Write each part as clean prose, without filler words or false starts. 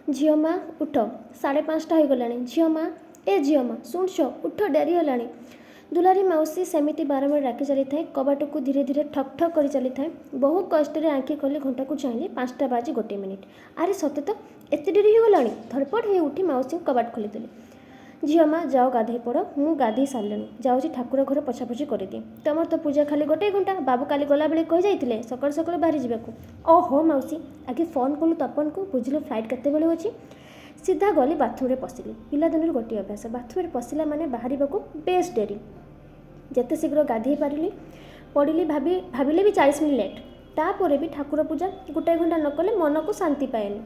ଝିଅ ମା, ଉଠ, 5:30 ହୋଇଗଲାଣି। ଝିଅ ମା, ଏ ଝିଅ ମା, ଶୁଣୁଛ? ଉଠ, ଡେରି ହେଲାଣି। ଦୁଲାରୀ ମାଉସୀ ସେମିତି ବାରମ୍ବାର ଡାକି ଚାଲିଥାଏ। କବାଟକୁ ଧୀରେ ଧୀରେ ଠକ୍ ଠକ୍ କରି ଚାଲିଥାଏ। ବହୁ କଷ୍ଟରେ ଆଖି ଖୋଲି ଘଣ୍ଟାକୁ ଚାହିଁଲି। 5ଟା ବାଜି 1 ମିନିଟ୍। ଆରେ ସତେ ତ, ଏତେ ଡେରି ହୋଇଗଲାଣି। ଧଡ଼ପଡ଼ ହେଇ ଉଠି ମାଉସୀଙ୍କୁ କବାଟ ଖୋଲିଦେଲି। ଝିଅ ମା, ଯାଅ ଗାଧୋଇ ପଡ଼, ମୁଁ ଗାଧୋଇ ସାରିଲିଣି। ଯାଉଛି ଠାକୁର ଘର ପୋଛାପୋଛି କରିଦିଏ। ତମର ତ ପୂଜା ଖାଲି 1 ଘଣ୍ଟା। ବାବୁ କାଲି ଗଲାବେଳେ କହିଯାଇଥିଲେ ସକାଳୁ ସକାଳୁ ବାହାରି ଯିବାକୁ। ଓହୋ ମାଉସୀ, ଆଗେ ଫୋନ୍ କଲୁ ତପନକୁ, ବୁଝିଲୁ ଫ୍ଲାଇଟ୍ କେତେବେଳେ ଅଛି। ସିଧା ଗଲି ବାଥରୁମ୍ରେ ପଶିଲି। ପିଲାଦିନରୁ ଗୋଟିଏ ଅଭ୍ୟାସ, ବାଥରୁମ୍ରେ ପଶିଲା ମାନେ ବାହାରିବାକୁ ବେଶ ଡେରି। ଯେତେ ଶୀଘ୍ର ଗାଧୋଇ ପାରିଲି ପଡ଼ିଲି ଭାବିଲେ ବି 40 ମିନିଟ୍ ଲେଟ୍। ତାପରେ ବି ଠାକୁର ପୂଜା 1 ଘଣ୍ଟା ନ କଲେ ମନକୁ ଶାନ୍ତି ପାଏନି।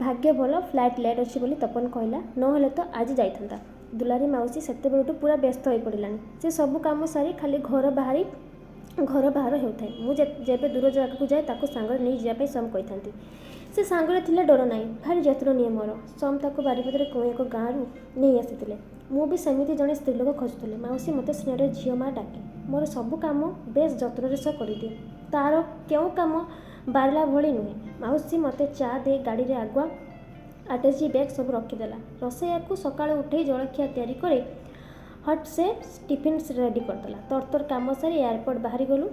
ଭାଗ୍ୟ ଭଲ ଫ୍ଲାଇଟ୍ ଲେଟ୍ ଅଛି ବୋଲି ତପନ କହିଲା, ନହେଲେ ତ ଆଜି ଯାଇଥାନ୍ତା। ଦୁଲାରୀ ମାଉସୀ ସେତେବେଳଠୁ ପୁରା ବ୍ୟସ୍ତ ହୋଇପଡ଼ିଲାଣି। ସେ ସବୁ କାମ ସାରି ଖାଲି ଘର ବାହାର ହେଉଥାଏ। ମୁଁ ଯେବେ ଦୂର ଜାଗାକୁ ଯାଏ ତାକୁ ସାଙ୍ଗରେ ନେଇ ଯିବା ପାଇଁ ସମ୍ କହିଥାନ୍ତି। ସେ ସାଙ୍ଗରେ ଥିଲେ ଡର ନାହିଁ, ଭାରି ଯତ୍ନ ନିଏ ମୋର। ସମ୍ ତାକୁ ବାରିପଦାରେ କେଉଁ ଏକ ଗାଁରୁ ନେଇ ଆସିଥିଲେ। ମୁଁ ବି ସେମିତି ଜଣେ ସ୍ତ୍ରୀଲୋକ ଖୋଜୁଥିଲି। ମାଉସୀ ମୋତେ ସ୍ନେହରେ ଝିଅ ମା ଡାକେ। ମୋର ସବୁ କାମ ବେଶ ଯତ୍ନର ସହ କରିଦିଏ। ତା'ର କେଉଁ କାମ ବାରିଲା ଭଳି ନୁହେଁ। ମାଉସୀ ମୋତେ ଚା' ଦେଇ ଗାଡ଼ିରେ ଆଗୁଆ ଆଟାଚି ବ୍ୟାଗ୍ ସବୁ ରଖିଦେଲା। ରୋଷେଇଆକୁ ସକାଳୁ ଉଠେଇ ଜଳଖିଆ ତିଆରି କରି ହଟ୍ ସେ ଟିଫିନ୍ ରେଡ଼ି କରିଦେଲା। ତରତର କାମ ସାରି ଏୟାରପୋର୍ଟ ବାହାରିଗଲୁ।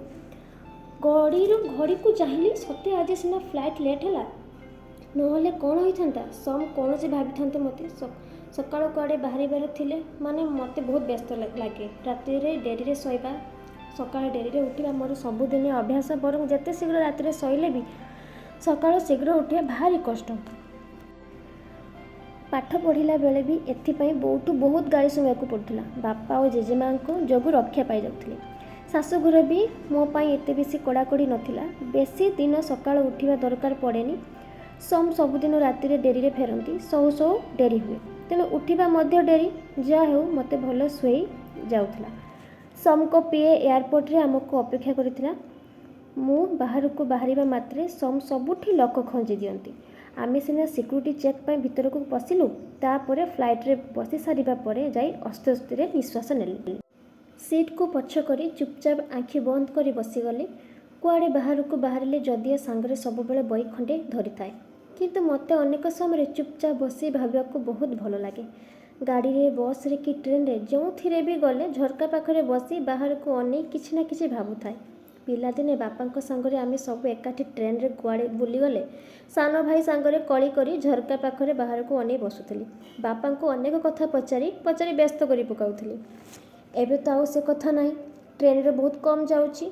ଘଡ଼ିକୁ ଚାହିଁଲି, ସତେ ଆଜି ସିନା ଫ୍ଲାଇଟ୍ ଲେଟ୍ ହେଲା, ନହେଲେ କ'ଣ ହୋଇଥାନ୍ତା? ସମ୍ କ'ଣ ଯେ ଭାବିଥାନ୍ତେ ମୋତେ। ସକାଳୁ କୁଆଡ଼େ ବାହାରିବାର ଥିଲେ ମାନେ ମୋତେ ବହୁତ ବ୍ୟସ୍ତ ଲାଗେ। ରାତିରେ ଡେରିରେ ଶୋଇବା, ସକାଳେ ଡେରିରେ ଉଠିବା ମୋର ସବୁଦିନିଆ ଅଭ୍ୟାସ। ବରଂ ଯେତେ ଶୀଘ୍ର ରାତିରେ ଶୋଇଲେ ବି ସକାଳୁ ଶୀଘ୍ର ଉଠିବା ଭାରି କଷ୍ଟ। ପାଠ ପଢ଼ିଲା ବେଳେ ବି ଏଥିପାଇଁ ବୋଉଠୁ ବହୁତ ଗାଳି ଶୁଣିବାକୁ ପଡ଼ୁଥିଲା। ବାପା ଓ ଜେଜେମାଙ୍କ ଯୋଗୁଁ ରକ୍ଷା ପାଇଯାଉଥିଲି। ଶାଶୁଘର ବି ମୋ ପାଇଁ ଏତେ ବେଶୀ କଡ଼ାକଡ଼ି ନଥିଲା। ବେଶୀ ଦିନ ସକାଳୁ ଉଠିବା ଦରକାର ପଡ଼େନି। ସମ୍ ସବୁଦିନ ରାତିରେ ଡେରିରେ ଫେରନ୍ତି, ଶୋଉ ଶୋଉ ଡେରି ହୁଏ, ତେଣୁ ଉଠିବା ମଧ୍ୟ ଡେରି। ଯାହା ହେଉ ମୋତେ ଭଲ ଶୁଏଇ ଯାଉଥିଲା। ସମଙ୍କ ପିଏ ଏୟାରପୋର୍ଟରେ ଆମକୁ ଅପେକ୍ଷା କରିଥିଲା। ମୁଁ ବାହାରକୁ ବାହାରିବା ମାତ୍ରେ ସମ୍ ସବୁଠି ଲକ ଖଞ୍ଜି ଦିଅନ୍ତି। ଆମେ ସିନା ସିକ୍ୟୁରିଟି ଚେକ୍ ପାଇଁ ଭିତରକୁ ପଶିଲୁ, ତାପରେ ଫ୍ଲାଇଟ୍ରେ ବସି ସାରିବା ପରେ ଯାଇ ଅସ୍ୱସ୍ତିରେ ନିଶ୍ୱାସ ନେଲି। ସିଟ୍କୁ ପଛ କରି ଚୁପଚାପ ଆଖି ବନ୍ଦ କରି ବସିଗଲି। କୁଆଡ଼େ ବାହାରକୁ ବାହାରିଲେ ଯଦିଓ ସାଙ୍ଗରେ ସବୁବେଳେ ବହି ଖଣ୍ଡେ ଧରିଥାଏ, କିନ୍ତୁ ମୋତେ ଅନେକ ସମୟରେ ଚୁପଚାପ ବସି ଭାବିବାକୁ ବହୁତ ଭଲ ଲାଗେ। ଗାଡ଼ିରେ, ବସ୍ରେ କି ଟ୍ରେନ୍ରେ ଯେଉଁଥିରେ ବି ଗଲେ ଝରକା ପାଖରେ ବସି ବାହାରକୁ ଅନେଇ କିଛି ନା କିଛି ଭାବୁଥାଏ। ପିଲାଦିନେ ବାପାଙ୍କ ସାଙ୍ଗରେ ଆମେ ସବୁ ଏକାଠି ଟ୍ରେନ୍ରେ କୁଆଡ଼େ ବୁଲିଗଲେ ସାନ ଭାଇ ସାଙ୍ଗରେ କଳି କରି ଝରକା ପାଖରେ ବାହାରକୁ ଅନେଇ ବସୁଥିଲି। ବାପାଙ୍କୁ ଅନେକ କଥା ପଚାରି ପଚାରି ବ୍ୟସ୍ତ କରି ପକାଉଥିଲି। ଏବେ ତ ଆଉ ସେ କଥା ନାହିଁ। ଟ୍ରେନ୍ରେ ବହୁତ କମ୍ ଯାଉଛି,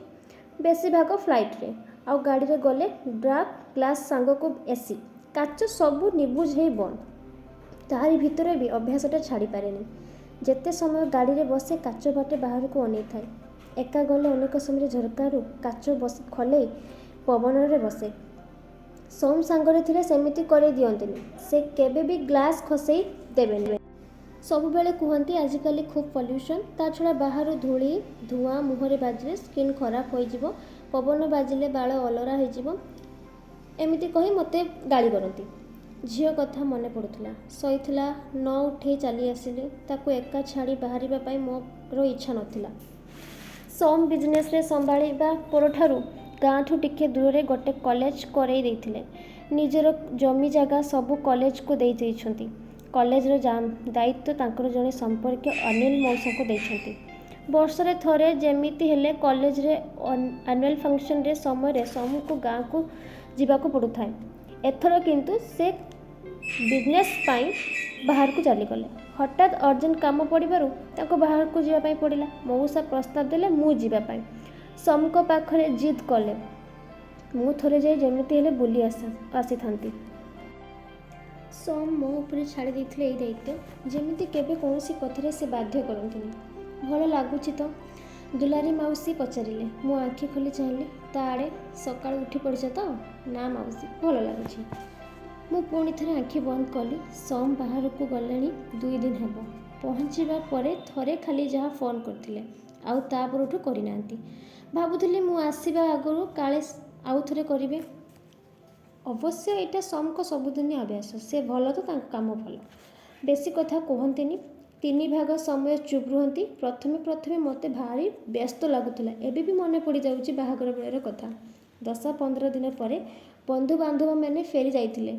ବେଶୀ ଭାଗ ଫ୍ଲାଇଟ୍ରେ। ଆଉ ଗାଡ଼ିରେ ଗଲେ ଡାର୍କ ଗ୍ଲାସ୍ ସାଙ୍ଗକୁ ଏସି, କାଚ ସବୁ ନିବୁଜ ହେଇ ବନ୍ଦ। ତାରି ଭିତରେ ବି ଅଭ୍ୟାସଟା ଛାଡ଼ିପାରେନି। ଯେତେ ସମୟ ଗାଡ଼ିରେ ବସେ କାଚ ବାଟେ ବାହାରକୁ ଅନେଇଥାଏ। ଏକା ଗଲେ ଅନେକ ସମୟରେ ଝରକାରୁ କାଚ ଖୋଲେଇ ପବନରେ ବସେ। ସୋମ ସାଙ୍ଗରେ ଥିଲେ ସେମିତି କରେଇ ଦିଅନ୍ତିନି। ସେ କେବେ ବି ଗ୍ଲାସ୍ ଖସେଇ ଦେବେନି। ସବୁବେଳେ କୁହନ୍ତି ଆଜିକାଲି ଖୁବ୍ ପଲ୍ୟୁସନ୍, ତା ଛଡ଼ା ବାହାରୁ ଧୂଳି ଧୂଆଁ ମୁହଁରେ ବାଜିଲେ ସ୍କିନ୍ ଖରାପ ହୋଇଯିବ, ପବନ ବାଜିଲେ ବାଳ ଅଲରା ହୋଇଯିବ, ଏମିତି କହି ମୋତେ ଗାଳି କରନ୍ତି। ଝିଅ କଥା ମନେ ପଡ଼ୁଥିଲା। ଶୋଇଥିଲା, ନ ଉଠେଇ ଚାଲି ଆସିଲି। ତାକୁ ଏକା ଛାଡ଼ି ବାହାରିବା ପାଇଁ ମୋର ଇଚ୍ଛା ନଥିଲା। ସୋମ ବିଜନେସ୍ରେ ସମ୍ଭାଳିବା ପରଠାରୁ ଗାଁଠୁ ଟିକେ ଦୂରରେ ଗୋଟେ କଲେଜ କରେଇ ଦେଇଥିଲେ। ନିଜର ଜମି ଜାଗା ସବୁ କଲେଜକୁ ଦେଇ ଦେଇଛନ୍ତି। କଲେଜର ଦାୟିତ୍ୱ ତାଙ୍କର ଜଣେ ସମ୍ପର୍କୀୟ ଅନିଲ ମଉସାଙ୍କୁ ଦେଇଛନ୍ତି। ବର୍ଷରେ ଥରେ ଯେମିତି ହେଲେ କଲେଜରେ ଆନୁଆଲ୍ ଫଙ୍କସନ୍ରେ ସମୟରେ ସମକୁ ଗାଁକୁ ଯିବାକୁ ପଡ଼ୁଥାଏ। ଏଥର କିନ୍ତୁ ସେ ବିଜନେସ୍ ପାଇଁ ବାହାରକୁ ଚାଲିଗଲେ। ହଠାତ୍ ଅର୍ଜେଣ୍ଟ କାମ ପଡ଼ିବାରୁ ତାଙ୍କୁ ବାହାରକୁ ଯିବା ପାଇଁ ପଡ଼ିଲା। ମଉସା ପ୍ରସ୍ତାବ ଦେଲେ ମୁଁ ଯିବା ପାଇଁ। ସମଙ୍କ ପାଖରେ ଜିଦ୍ କଲେ ମୁଁ ଥରେ ଯାଇ ଯେମିତି ହେଲେ ବୁଲି ଆସିଥାନ୍ତି। ସମ୍ ମୋ ଉପରେ ଛାଡ଼ି ଦେଇଥିଲେ ଏଇ ଦାୟିତ୍ୱ, ଯେମିତି କେବେ କୌଣସି କଥାରେ ସେ ବାଧ୍ୟ କରନ୍ତିନି। ଭଲ ଲାଗୁଛି ତ? ଦୁଲାରୀ ମାଉସୀ ପଚାରିଲେ। ମୁଁ ଆଖି ଖୋଲି ଚାହିଁଲି ତା ଆଡ଼େ। ସକାଳୁ ଉଠି ପଡ଼ିଛ ତ? ନା ମାଉସୀ, ଭଲ ଲାଗୁଛି। ମୁଁ ପୁଣି ଥରେ ଆଖି ବନ୍ଦ କଲି। ସମ୍ ବାହାରକୁ ଗଲେଣି 2 ଦିନ ହେବ। ପହଞ୍ଚିବା ପରେ ଥରେ ଖାଲି ଯାହା ଫୋନ୍ କରିଥିଲେ, ଆଉ ତା ପରଠୁ କରିନାହାନ୍ତି। ଭାବୁଥିଲି ମୁଁ ଆସିବା ଆଗରୁ କାଳେ ଆଉ ଥରେ କରିବେ। ଅବଶ୍ୟ ଏଇଟା ସମଙ୍କ ସବୁଦିନିଆ ଅଭ୍ୟାସ। ସେ ଭଲ ତ ତାଙ୍କ କାମ ଭଲ। ବେଶୀ କଥା କୁହନ୍ତିନି, 3 ଭାଗ ସମୟ ଚୁପ୍ ରୁହନ୍ତି। ପ୍ରଥମେ ପ୍ରଥମେ ମୋତେ ଭାରି ବ୍ୟସ୍ତ ଲାଗୁଥିଲା। ଏବେ ବି ମନେ ପଡ଼ିଯାଉଛି ବାହାଘର ବେଳର କଥା। 10-15 ଦିନ ପରେ ବନ୍ଧୁବାନ୍ଧବମାନେ ଫେରି ଯାଇଥିଲେ।